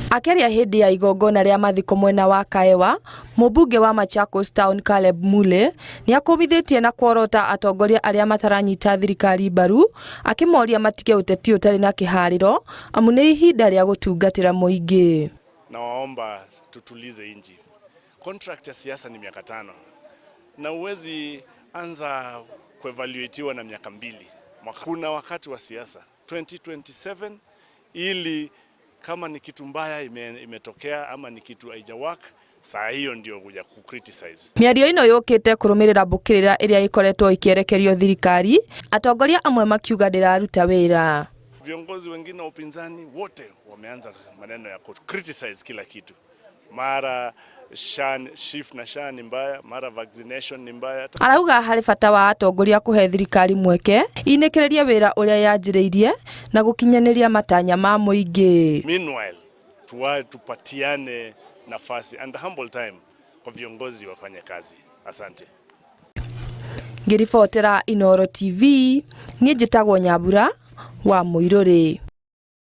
Akĩaria hĩndĩ ya igongona rĩa mathiko mwena wa Kaewa, mũmbunge wa Machakos Town Caleb Mule nĩ akũmithĩtie na kuorota atongoria arĩa mataranyita thirikari mbaru, akĩmoria matige ũteti ũtarĩ na kĩharĩro amu nĩ ihinda rĩa gũtungatĩra mũingĩ. Nawaomba tutulize inji. Contract ya siasa ni miaka 5 na uwezi anza kuevaluatiwa na miaka 2. Kuna wakati wa siasa 2027, ili kama ni kitu mbaya imetokea ama ni kitu haija work, saa hiyo ndio kuja ku criticize. Mĩario ĩno yũkĩte kũrũmĩrĩra mbũkĩrĩra ĩrĩa ĩkoretwo ĩkĩerekerio thirikari, atongoria amwe makiuga ndĩraruta wĩra. Viongozi wengine wa upinzani wote wameanza maneno ya ku criticize kila kitu, mara SHA, SHIF na SHA ni mbaya, mara vaccination ni mbaya. Arauga harĩ bata wa atongoria kũhe thirikari mweke inĩkĩrĩrie wĩra ũrĩa yanjĩrĩirie na gũkinyanĩria matanya ma mũingĩ. Meanwhile, tupatiane nafasi and humble time kwa viongozi wafanye kazi. Asante. Ngĩribotera Inooro TV, niĩ njĩtagwo Nyambura wa Mũirũrĩ.